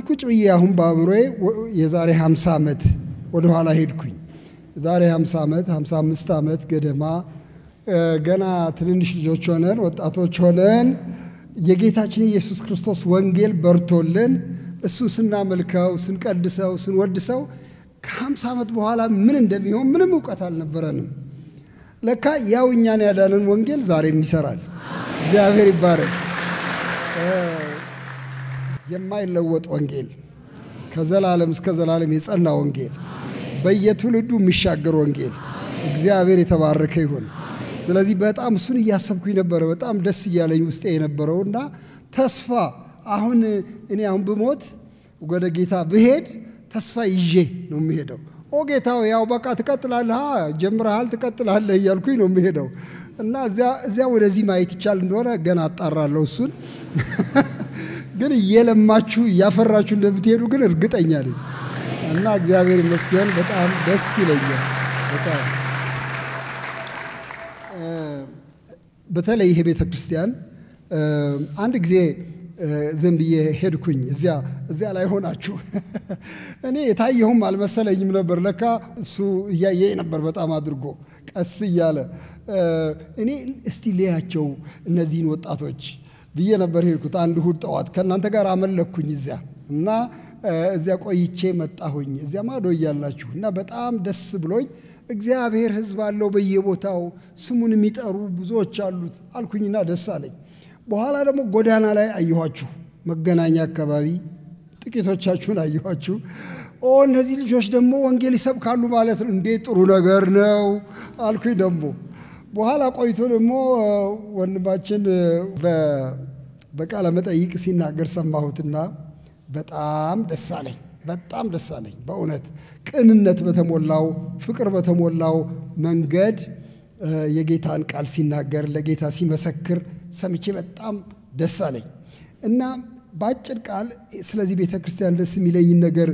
ቁጭ ብዬ አሁን በአእምሮዬ የዛሬ 50 ዓመት ወደ ኋላ ሄድኩኝ። ዛሬ 50 ዓመት 55 ዓመት ገደማ ገና ትንንሽ ልጆች ሆነን ወጣቶች ሆነን የጌታችን ኢየሱስ ክርስቶስ ወንጌል በርቶልን እሱን ስናመልከው፣ ስንቀድሰው፣ ስንወድሰው ከ50 ዓመት በኋላ ምን እንደሚሆን ምንም እውቀት አልነበረንም። ለካ ያው እኛን ያዳነን ወንጌል ዛሬም ይሰራል። እግዚአብሔር ይባረክ። የማይለወጥ ወንጌል፣ ከዘላለም እስከ ዘላለም የጸና ወንጌል፣ በየትውልዱ የሚሻገር ወንጌል፣ እግዚአብሔር የተባረከ ይሁን። ስለዚህ በጣም እሱን እያሰብኩኝ ነበረ። በጣም ደስ እያለኝ ውስጤ የነበረውና ተስፋ አሁን እኔ አሁን ብሞት ወደ ጌታ ብሄድ ተስፋ ይዤ ነው የምሄደው። ኦ ጌታ፣ ያው በቃ ትቀጥላለህ፣ ጀምረሃል፣ ትቀጥላለህ እያልኩኝ ነው የምሄደው። እና እዚያ ወደዚህ ማየት ይቻል እንደሆነ ገና አጣራለሁ። እሱን ግን እየለማችሁ እያፈራችሁ እንደምትሄዱ ግን እርግጠኛ ነኝ። እና እግዚአብሔር ይመስገን በጣም ደስ ይለኛል። በጣም በተለይ ይሄ ቤተ ክርስቲያን አንድ ጊዜ ዝም ብዬ ሄድኩኝ። እዚያ ላይ ሆናችሁ እኔ የታየሁም አልመሰለኝም ነበር። ለካ እሱ እያየኝ ነበር በጣም አድርጎ ቀስ እያለ። እኔ እስቲ ልያቸው እነዚህን ወጣቶች ብዬ ነበር ሄድኩት። አንድ እሁድ ጠዋት ከእናንተ ጋር አመለኩኝ እዚያ እና እዚያ ቆይቼ መጣሁኝ። እዚያ ማዶ እያላችሁ እና በጣም ደስ ብሎኝ እግዚአብሔር ሕዝብ አለው በየቦታው ስሙን የሚጠሩ ብዙዎች አሉት አልኩኝና ደስ አለኝ። በኋላ ደግሞ ጎዳና ላይ አየኋችሁ፣ መገናኛ አካባቢ ጥቂቶቻችሁን አየኋችሁ። ኦ እነዚህ ልጆች ደግሞ ወንጌል ይሰብካሉ ማለት ነው፣ እንዴት ጥሩ ነገር ነው አልኩኝ። ደግሞ በኋላ ቆይቶ ደግሞ ወንድማችን በቃለ መጠይቅ ሲናገር ሰማሁትና በጣም ደስ አለኝ። በጣም ደስ አለኝ። በእውነት ቅንነት በተሞላው ፍቅር በተሞላው መንገድ የጌታን ቃል ሲናገር ለጌታ ሲመሰክር ሰምቼ በጣም ደስ አለኝ። እና በአጭር ቃል ስለዚህ ቤተ ክርስቲያን ደስ የሚለኝን ነገር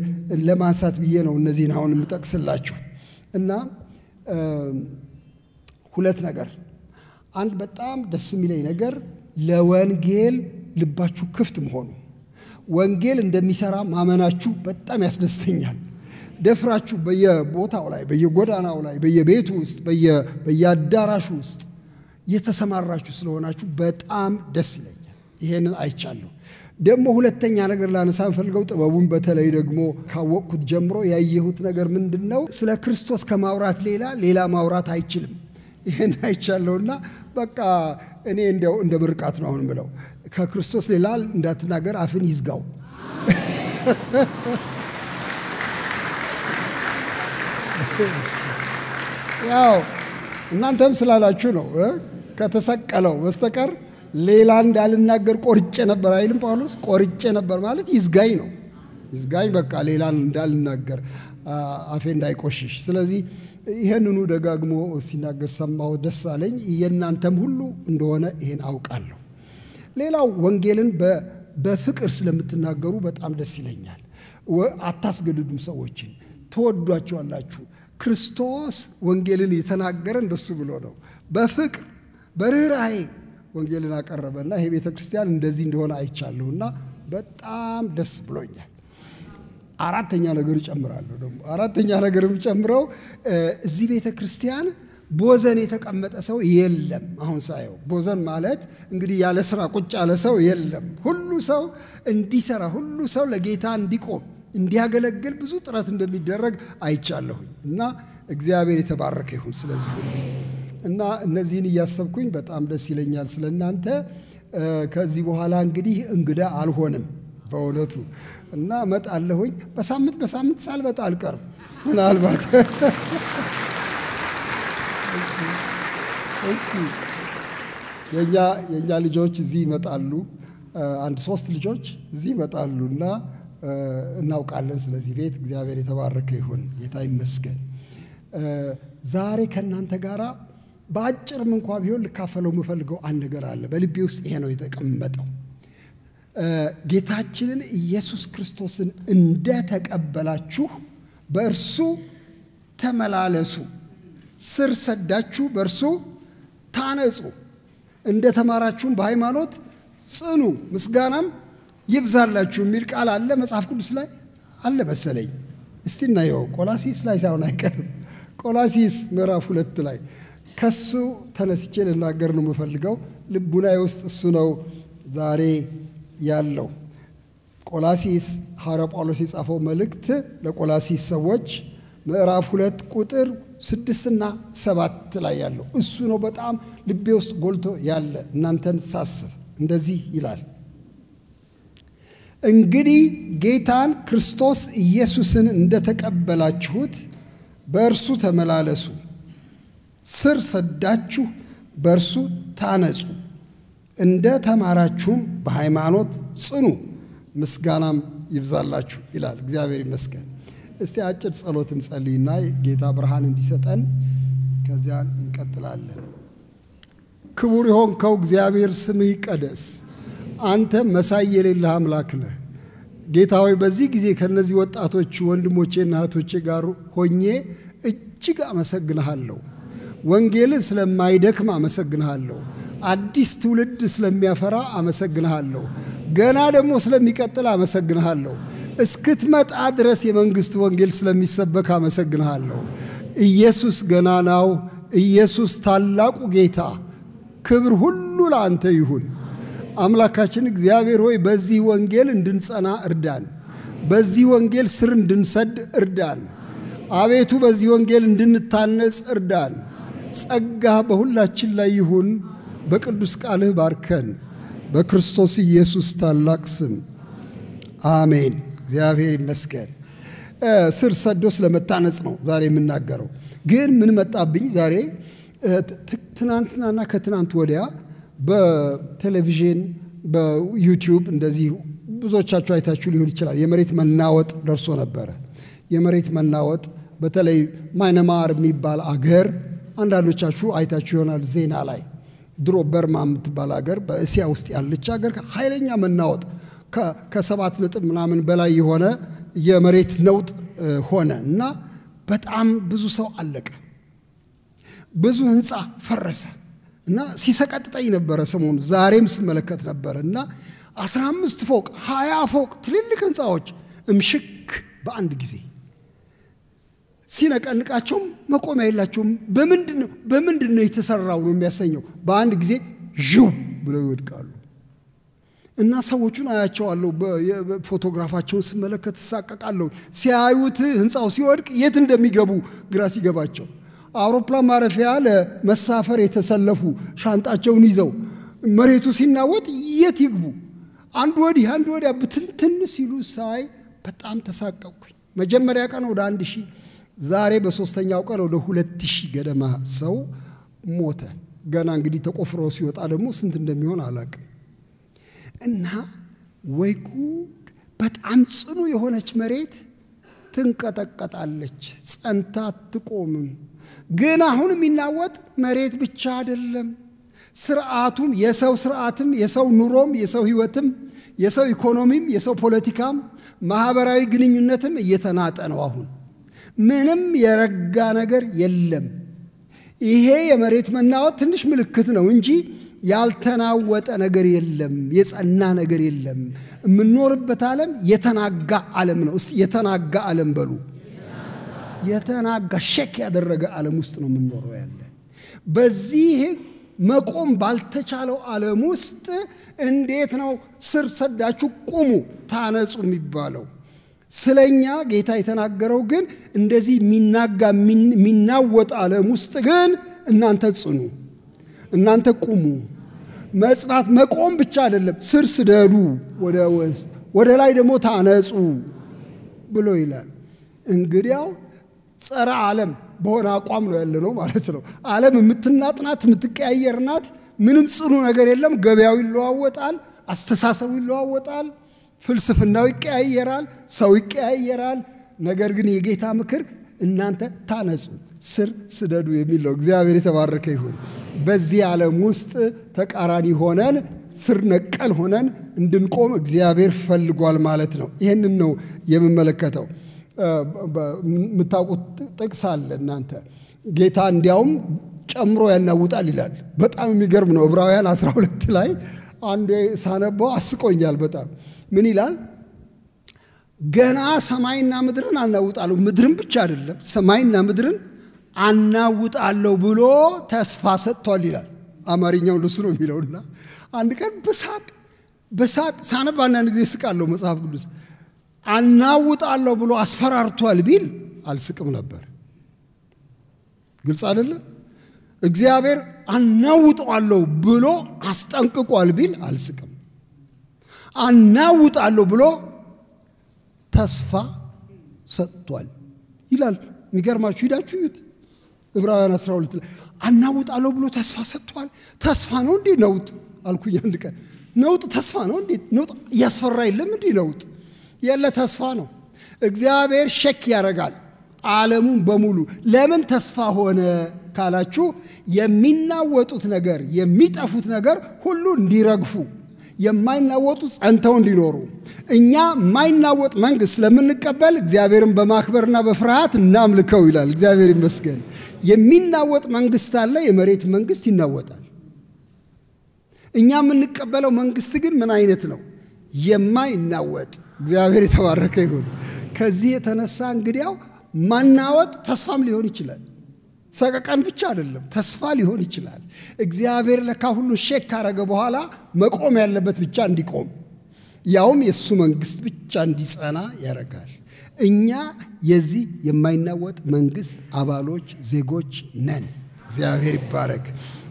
ለማንሳት ብዬ ነው እነዚህን አሁን የምጠቅስላችሁ። እና ሁለት ነገር፣ አንድ በጣም ደስ የሚለኝ ነገር ለወንጌል ልባችሁ ክፍት መሆኑ፣ ወንጌል እንደሚሰራ ማመናችሁ በጣም ያስደስተኛል። ደፍራችሁ በየቦታው ላይ፣ በየጎዳናው ላይ፣ በየቤቱ ውስጥ፣ በየአዳራሹ ውስጥ የተሰማራችሁ ስለሆናችሁ በጣም ደስ ይለኛል። ይሄንን አይቻለሁ። ደግሞ ሁለተኛ ነገር ላነሳ የምፈልገው ጥበቡን በተለይ ደግሞ ካወቅኩት ጀምሮ ያየሁት ነገር ምንድን ነው? ስለ ክርስቶስ ከማውራት ሌላ ሌላ ማውራት አይችልም። ይሄን አይቻለሁና በቃ እኔ እንዲያው እንደ ምርቃት ነው አሁን ብለው ከክርስቶስ ሌላ እንዳትናገር አፍን ይዝጋው። ያው እናንተም ስላላችሁ ነው። ከተሰቀለው በስተቀር ሌላ እንዳልናገር ቆርጬ ነበር አይልም ጳውሎስ? ቆርጬ ነበር ማለት ይዝጋኝ ነው። ይዝጋኝ በቃ ሌላ እንዳልናገር አፌ እንዳይቆሽሽ። ስለዚህ ይህንኑ ደጋግሞ ሲናገር ሰማሁ፣ ደስ አለኝ። የእናንተም ሁሉ እንደሆነ ይህን አውቃለሁ። ሌላው ወንጌልን በፍቅር ስለምትናገሩ በጣም ደስ ይለኛል። አታስገድዱም፣ ሰዎችን ትወዷቸዋላችሁ። ክርስቶስ ወንጌልን የተናገረ እንደሱ ብሎ ነው። በፍቅር በርኅራኄ ወንጌልን አቀረበና ይሄ ቤተ ክርስቲያን እንደዚህ እንደሆነ አይቻለሁና በጣም ደስ ብሎኛል። አራተኛ ነገር እጨምራለሁ ደግሞ፣ አራተኛ ነገር የምጨምረው እዚህ ቤተ ክርስቲያን ቦዘን የተቀመጠ ሰው የለም። አሁን ሳየው ቦዘን ማለት እንግዲህ ያለ ስራ ቁጭ ያለ ሰው የለም። ሁሉ ሰው እንዲሰራ፣ ሁሉ ሰው ለጌታ እንዲቆም፣ እንዲያገለግል ብዙ ጥረት እንደሚደረግ አይቻለሁኝ እና እግዚአብሔር የተባረከ ይሁን ስለዚህ ሁሉ። እና እነዚህን እያሰብኩኝ በጣም ደስ ይለኛል ስለ እናንተ። ከዚህ በኋላ እንግዲህ እንግዳ አልሆንም በእውነቱ እና እመጣለሁኝ። በሳምንት በሳምንት ሳልመጣ አልቀርም ምናልባት። እሺ የኛ ልጆች እዚህ ይመጣሉ። አንድ 3 ልጆች እዚህ ይመጣሉ እና እናውቃለን ስለዚህ ቤት። እግዚአብሔር የተባረከ ይሁን፣ ጌታ ይመስገን። ዛሬ ከእናንተ ጋራ በአጭርም እንኳ ቢሆን ልካፈለው የምፈልገው አንድ ነገር አለ። በልቤ ውስጥ ይሄ ነው የተቀመጠው። ጌታችንን ኢየሱስ ክርስቶስን እንደተቀበላችሁ በእርሱ ተመላለሱ፣ ስር ሰዳችሁ በእርሱ ታነጹ፣ እንደተማራችሁም በሃይማኖት ጽኑ፣ ምስጋናም ይብዛላችሁ የሚል ቃል አለ መጽሐፍ ቅዱስ ላይ አለ መሰለኝ። እስቲ እናየው። ቆላሲስ ላይ ሳይሆን አይቀርም። ቆላሲስ ምዕራፍ 2 ላይ ከሱ ተነስቼ ልናገር ነው የምፈልገው። ልቡናዬ ውስጥ እሱ ነው ዛሬ ያለው። ቆላሲስ ሐዋርያው ጳውሎስ የጻፈው መልእክት ለቆላሲስ ሰዎች ምዕራፍ 2 ቁጥር 6 እና 7 ላይ ያለው እሱ ነው። በጣም ልቤ ውስጥ ጎልቶ ያለ እናንተን ሳስብ እንደዚህ ይላል። እንግዲህ ጌታን ክርስቶስ ኢየሱስን እንደተቀበላችሁት በእርሱ ተመላለሱ፣ ስር ሰዳችሁ በእርሱ ታነጹ፣ እንደ ተማራችሁም በሃይማኖት ጽኑ፣ ምስጋናም ይብዛላችሁ ይላል። እግዚአብሔር ይመስገን። እስቲ አጭር ጸሎት እንጸልይና ጌታ ብርሃን እንዲሰጠን ከዚያ እንቀጥላለን። ክቡር የሆንከው እግዚአብሔር ስምህ ይቀደስ። አንተ መሳይ የሌለህ አምላክ ነህ። ጌታ ሆይ በዚህ ጊዜ ከነዚህ ወጣቶች ወንድሞቼና እህቶቼ ጋር ሆኜ እጅግ አመሰግንሃለሁ። ወንጌል ስለማይደክም አመሰግንሃለሁ። አዲስ ትውልድ ስለሚያፈራ አመሰግንሃለሁ። ገና ደግሞ ስለሚቀጥል አመሰግንሃለሁ። እስክትመጣ ድረስ የመንግስት ወንጌል ስለሚሰበክ አመሰግንሃለሁ። ኢየሱስ ገናናው፣ ኢየሱስ ታላቁ ጌታ፣ ክብር ሁሉ ለአንተ ይሁን። አምላካችን እግዚአብሔር ሆይ በዚህ ወንጌል እንድንጸና እርዳን። በዚህ ወንጌል ስር እንድንሰድ እርዳን። አቤቱ በዚህ ወንጌል እንድንታነጽ እርዳን። ጸጋህ በሁላችን ላይ ይሁን። በቅዱስ ቃልህ ባርከን። በክርስቶስ ኢየሱስ ታላቅ ስም አሜን። እግዚአብሔር ይመስገን። ስር ሰዶ ስለመታነጽ ነው ዛሬ የምናገረው። ግን ምን መጣብኝ ዛሬ? ትናንትናና ከትናንት ወዲያ በቴሌቪዥን በዩቲዩብ እንደዚህ ብዙዎቻችሁ አይታችሁ ሊሆን ይችላል። የመሬት መናወጥ ደርሶ ነበረ። የመሬት መናወጥ በተለይ ማይናማር የሚባል አገር አንዳንዶቻችሁ አይታችሁ ይሆናል ዜና ላይ። ድሮ በርማ የምትባል አገር በእስያ ውስጥ ያለች አገር ኃይለኛ መናወጥ ከ7 ነጥብ ምናምን በላይ የሆነ የመሬት ነውጥ ሆነ እና በጣም ብዙ ሰው አለቀ። ብዙ ህንፃ ፈረሰ። እና ሲሰቀጥጠኝ ነበረ ሰሞኑ፣ ዛሬም ስመለከት ነበር። እና 15 ፎቅ 20 ፎቅ ትልልቅ ህንፃዎች እምሽክ በአንድ ጊዜ ሲነቀንቃቸውም መቆሚያ የላቸውም። በምንድነው የተሰራው ነው የሚያሰኘው። በአንድ ጊዜ ዥው ብለው ይወድቃሉ። እና ሰዎቹን አያቸዋለሁ፣ ፎቶግራፋቸውን ስመለከት እሳቀቃለሁ። ሲያዩት ህንፃው ሲወድቅ የት እንደሚገቡ ግራ ሲገባቸው፣ አውሮፕላን ማረፊያ ለመሳፈር የተሰለፉ ሻንጣቸውን ይዘው መሬቱ ሲናወጥ የት ይግቡ? አንዱ ወዲህ አንዱ ወዲያ ብትንትን ሲሉ ሳይ በጣም ተሳቀቅኩኝ። መጀመሪያ ቀን ወደ 1000፣ ዛሬ በሶስተኛው ቀን ወደ 2000 ገደማ ሰው ሞተ። ገና እንግዲህ ተቆፍሮ ሲወጣ ደግሞ ስንት እንደሚሆን አላውቅም። እና ወይ ጉድ! በጣም ጽኑ የሆነች መሬት ትንቀጠቀጣለች፣ ጸንታ አትቆምም። ግን አሁን የሚናወጥ መሬት ብቻ አይደለም። ስርዓቱም የሰው ስርዓትም የሰው ኑሮም የሰው ህይወትም የሰው ኢኮኖሚም የሰው ፖለቲካም ማህበራዊ ግንኙነትም እየተናጠ ነው። አሁን ምንም የረጋ ነገር የለም። ይሄ የመሬት መናወጥ ትንሽ ምልክት ነው እንጂ ያልተናወጠ ነገር የለም፣ የጸና ነገር የለም። የምንኖርበት ዓለም የተናጋ ዓለም ነው። እስቲ የተናጋ ዓለም በሉ። የተናጋ ሼክ ያደረገ ዓለም ውስጥ ነው የምንኖረው ያለ። በዚህ መቆም ባልተቻለው ዓለም ውስጥ እንዴት ነው ስር ሰዳችሁ ቁሙ ታነጹ የሚባለው? ስለኛ ጌታ የተናገረው ግን እንደዚህ የሚናጋ የሚናወጥ ዓለም ውስጥ ግን እናንተ ጽኑ፣ እናንተ ቁሙ። መጽናት መቆም ብቻ አይደለም፣ ስር ስደዱ ወደ ውስጥ፣ ወደ ላይ ደግሞ ታነጹ ብሎ ይላል። እንግዲያው ጸረ ዓለም በሆነ አቋም ነው ያለነው ማለት ነው። ዓለም የምትናጥናት የምትቀያየርናት፣ ምንም ጽኑ ነገር የለም። ገበያው ይለዋወጣል፣ አስተሳሰቡ ይለዋወጣል፣ ፍልስፍናው ይቀያየራል፣ ሰው ይቀያየራል። ነገር ግን የጌታ ምክር እናንተ ታነጹ ስር ስደዱ የሚል ነው። እግዚአብሔር የተባረከ ይሁን። በዚህ ዓለም ውስጥ ተቃራኒ ሆነን ስር ነቀል ሆነን እንድንቆም እግዚአብሔር ፈልጓል ማለት ነው። ይህንን ነው የምመለከተው። የምታውቁት ጥቅስ አለ እናንተ። ጌታ እንዲያውም ጨምሮ ያናውጣል ይላል። በጣም የሚገርም ነው። ዕብራውያን 12 ላይ አንዴ ሳነበው አስቆኛል በጣም። ምን ይላል? ገና ሰማይና ምድርን አናውጣለሁ፣ ምድርን ብቻ አይደለም ሰማይና ምድርን አናውጣለሁ ብሎ ተስፋ ሰጥቷል ይላል። አማርኛው እንደሱ ነው የሚለውና አንድ ቀን በሳቅ በሳቅ ሳነብ አንዳንድ ጊዜ ስቃለሁ። መጽሐፍ ቅዱስ አናውጣለሁ ብሎ አስፈራርቷል ቢል አልስቅም ነበር። ግልጽ አይደለም? እግዚአብሔር አናውጠዋለሁ ብሎ አስጠንቅቋል ቢል አልስቅም። አናውጣለሁ ብሎ ተስፋ ሰጥቷል ይላል። የሚገርማችሁ ሂዳችሁ እዩት። ዕብራውያን 12 ላይ አናውጣለሁ ብሎ ተስፋ ሰጥቷል። ተስፋ ነው እንዴ ነውጥ አልኩኝ አንድ ቀን። ነውጥ ተስፋ ነው እንዴ? ነውጥ እያስፈራ የለም እንዴ? ነውጥ የለ ተስፋ ነው። እግዚአብሔር ሸክ ያደርጋል ዓለሙን በሙሉ። ለምን ተስፋ ሆነ ካላችሁ የሚናወጡት ነገር የሚጠፉት ነገር ሁሉ እንዲረግፉ፣ የማይናወጡ ጸንተው እንዲኖሩ፣ እኛ የማይናወጥ መንግስት ስለምንቀበል እግዚአብሔርን በማክበርና በፍርሃት እናምልከው ይላል። እግዚአብሔር ይመስገን። የሚናወጥ መንግስት አለ። የመሬት መንግስት ይናወጣል። እኛ የምንቀበለው መንግስት ግን ምን አይነት ነው? የማይናወጥ። እግዚአብሔር የተባረከ ይሁን። ከዚህ የተነሳ እንግዲያው ማናወጥ ተስፋም ሊሆን ይችላል። ሰቀቀን ብቻ አይደለም፣ ተስፋ ሊሆን ይችላል። እግዚአብሔር ለካ ሁሉ ሼክ ካረገ በኋላ መቆም ያለበት ብቻ እንዲቆም፣ ያውም የእሱ መንግስት ብቻ እንዲጸና ያደርጋል። እኛ የዚህ የማይናወጥ መንግስት አባሎች ዜጎች ነን። እግዚአብሔር ይባረክ።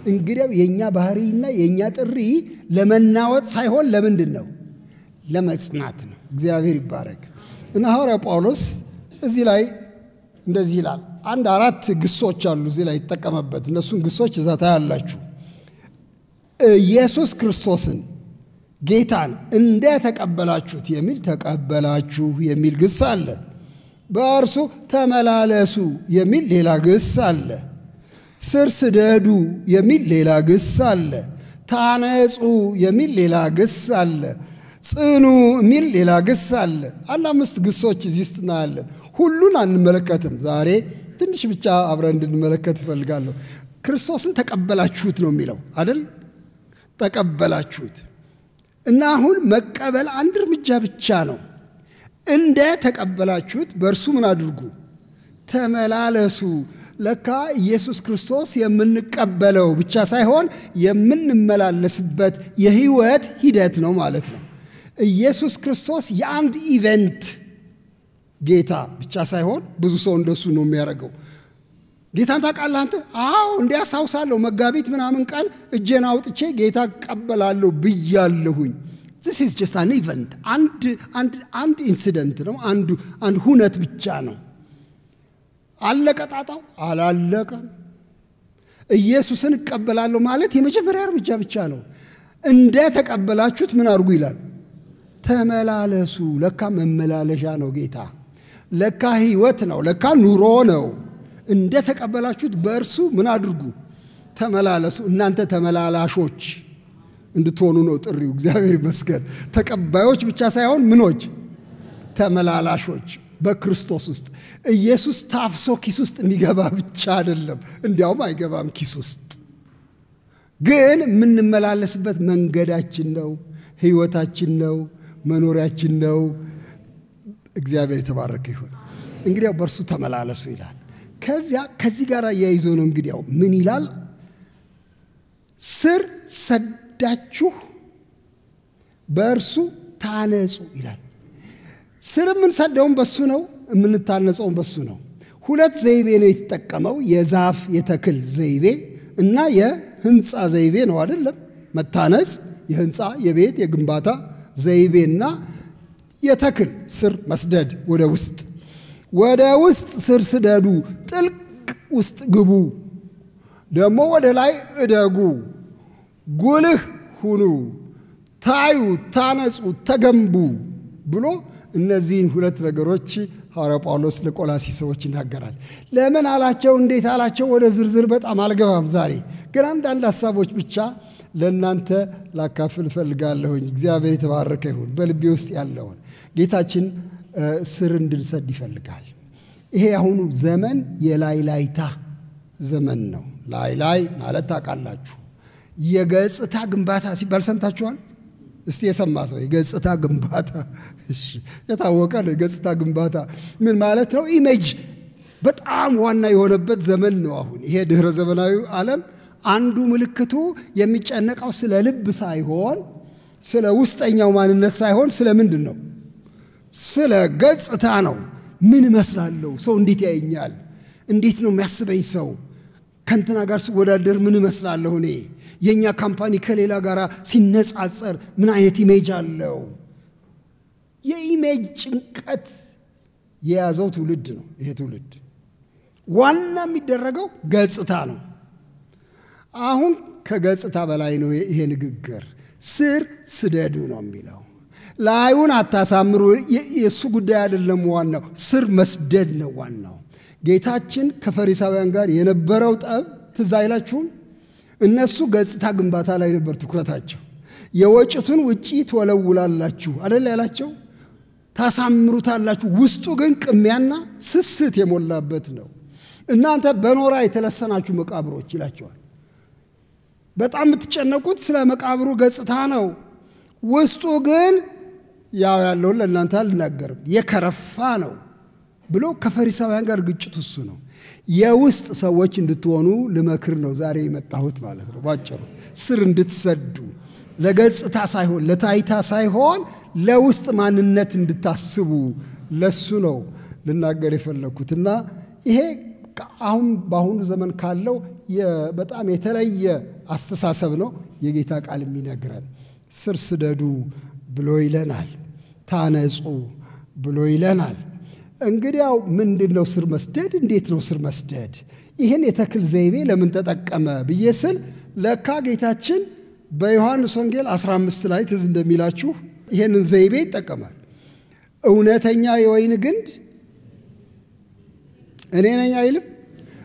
እንግዲያው የእኛ ባህሪና የእኛ ጥሪ ለመናወጥ ሳይሆን ለምንድን ነው? ለመጽናት ነው። እግዚአብሔር ይባረክ። እና ሐዋርያው ጳውሎስ እዚህ ላይ እንደዚህ ይላል። አንድ አራት ግሶች አሉ እዚህ ላይ ይጠቀመበት። እነሱን ግሶች እዛ ታያላችሁ። ኢየሱስ ክርስቶስን ጌታን እንደ ተቀበላችሁት የሚል ተቀበላችሁ የሚል ግስ አለ። በእርሱ ተመላለሱ የሚል ሌላ ግስ አለ። ስር ስደዱ የሚል ሌላ ግስ አለ። ታነጹ የሚል ሌላ ግስ አለ። ጽኑ የሚል ሌላ ግስ አለ። አንድ አምስት ግሶች እዚህ ውስጥ እናያለን። ሁሉን አንመለከትም ዛሬ፣ ትንሽ ብቻ አብረን እንድንመለከት እፈልጋለሁ። ክርስቶስን ተቀበላችሁት ነው የሚለው አይደል? ተቀበላችሁት እና አሁን መቀበል አንድ እርምጃ ብቻ ነው። እንደ ተቀበላችሁት በእርሱ ምን አድርጉ? ተመላለሱ። ለካ ኢየሱስ ክርስቶስ የምንቀበለው ብቻ ሳይሆን የምንመላለስበት የህይወት ሂደት ነው ማለት ነው። ኢየሱስ ክርስቶስ የአንድ event ጌታ ብቻ ሳይሆን ብዙ ሰው እንደሱ ነው የሚያደርገው። ጌታን ታውቃለህ አንተ? አዎ እንዲህ አስታውሳለሁ፣ መጋቢት ምናምን ቀን እጄን አውጥቼ ጌታ እቀበላለሁ ብያለሁኝ። This is just an event፣ አንድ incident ነው፣ አንድ ሁነት ብቻ ነው። አለቀ ጣጣው? አላለቀም። ኢየሱስን እቀበላለሁ ማለት የመጀመሪያ እርምጃ ብቻ ነው። እንደ ተቀበላችሁት ምን አድርጉ ይላል? ተመላለሱ። ለካ መመላለሻ ነው ጌታ። ለካ ህይወት ነው። ለካ ኑሮ ነው። እንደ ተቀበላችሁት በእርሱ ምን አድርጉ? ተመላለሱ። እናንተ ተመላላሾች እንድትሆኑ ነው ጥሪው። እግዚአብሔር ይመስገን። ተቀባዮች ብቻ ሳይሆን ምኖች? ተመላላሾች በክርስቶስ ውስጥ። ኢየሱስ ታፍሶ ኪስ ውስጥ የሚገባ ብቻ አይደለም። እንዲያውም አይገባም ኪስ ውስጥ። ግን የምንመላለስበት መንገዳችን ነው፣ ህይወታችን ነው፣ መኖሪያችን ነው። እግዚአብሔር የተባረከ ይሁን። እንግዲያው በእርሱ ተመላለሱ ይላል። ከዚያ ከዚህ ጋር አያይዞ ነው እንግዲያው ምን ይላል? ስር ሰዳችሁ በእርሱ ታነጹ ይላል። ስር የምንሰደውም በሱ ነው፣ የምንታነጸውም በሱ ነው። ሁለት ዘይቤ ነው የተጠቀመው፣ የዛፍ የተክል ዘይቤ እና የህንፃ ዘይቤ ነው አይደለም? መታነጽ የህንፃ የቤት የግንባታ ዘይቤና የተክል ስር መስደድ ወደ ውስጥ፣ ወደ ውስጥ ስር ስደዱ፣ ጥልቅ ውስጥ ግቡ፣ ደግሞ ወደ ላይ እደጉ፣ ጉልህ ሁኑ፣ ታዩ፣ ታነጹ፣ ተገንቡ ብሎ እነዚህን ሁለት ነገሮች ሐዋርያው ጳውሎስ ለቆላሲስ ሰዎች ይናገራል። ለምን አላቸው? እንዴት አላቸው? ወደ ዝርዝር በጣም አልገባም ዛሬ፣ ግን አንዳንድ ሀሳቦች ብቻ ለእናንተ ላካፍል እፈልጋለሁኝ። እግዚአብሔር የተባረከ ይሁን። በልቤ ውስጥ ያለውን ጌታችን ስር እንድንሰድ ይፈልጋል። ይሄ አሁኑ ዘመን የላይ ላይታ ዘመን ነው። ላይ ላይ ማለት ታውቃላችሁ። የገጽታ ግንባታ ሲባል ሰምታችኋል? እስቲ የሰማ ሰው የገጽታ ግንባታ። እሺ፣ የታወቀ ነው። የገጽታ ግንባታ ምን ማለት ነው? Image በጣም ዋና የሆነበት ዘመን ነው አሁን። ይሄ ድህረ ዘመናዊ ዓለም አንዱ ምልክቱ የሚጨነቀው ስለ ልብ ሳይሆን፣ ስለ ውስጠኛው ማንነት ሳይሆን ስለ ምንድን ነው? ስለ ገጽታ ነው። ምን እመስላለሁ? ሰው እንዴት ያየኛል? እንዴት ነው የሚያስበኝ ሰው? ከእንትና ጋር ስወዳደር ምን እመስላለሁ እኔ? የእኛ company ከሌላ ጋር ሲነጻጸር ምን አይነት image አለው? የ image ጭንቀት የያዘው ትውልድ ነው ይሄ ትውልድ። ዋና የሚደረገው ገጽታ ነው። አሁን ከገጽታ በላይ ነው ይሄ ንግግር። ስር ስደዱ ነው የሚለው። ላዩን አታሳምሩ፣ የእሱ ጉዳይ አይደለም ዋናው። ስር መስደድ ነው ዋናው። ጌታችን ከፈሪሳውያን ጋር የነበረው ጠብ ትዝ አይላችሁም? እነሱ ገጽታ ግንባታ ላይ ነበር ትኩረታቸው። የወጭቱን ውጪ ትወለውላላችሁ አደል ያላቸው፣ ታሳምሩታላችሁ፣ ውስጡ ግን ቅሚያና ስስት የሞላበት ነው። እናንተ በኖራ የተለሰናችሁ መቃብሮች ይላቸዋል። በጣም የምትጨነቁት ስለ መቃብሩ ገጽታ ነው። ውስጡ ግን ያው ያለውን ለእናንተ አልናገርም፣ የከረፋ ነው ብሎ ከፈሪሳውያን ጋር ግጭቱ እሱ ነው። የውስጥ ሰዎች እንድትሆኑ ልመክር ነው ዛሬ የመጣሁት ማለት ነው። ባጭሩ ስር እንድትሰዱ፣ ለገጽታ ሳይሆን፣ ለታይታ ሳይሆን ለውስጥ ማንነት እንድታስቡ ለሱ ነው ልናገር የፈለግኩት። እና ይሄ አሁን በአሁኑ ዘመን ካለው በጣም የተለየ አስተሳሰብ ነው የጌታ ቃል የሚነግረን። ስር ስደዱ ብሎ ይለናል። ታነጹ ብሎ ይለናል። እንግዲያው ምንድን ነው ስር መስደድ? እንዴት ነው ስር መስደድ? ይህን የተክል ዘይቤ ለምን ተጠቀመ ብዬ ስል ለካ ጌታችን በዮሐንስ ወንጌል 15 ላይ ትዝ እንደሚላችሁ ይህንን ዘይቤ ይጠቀማል። እውነተኛ የወይን ግንድ እኔ ነኝ አይልም?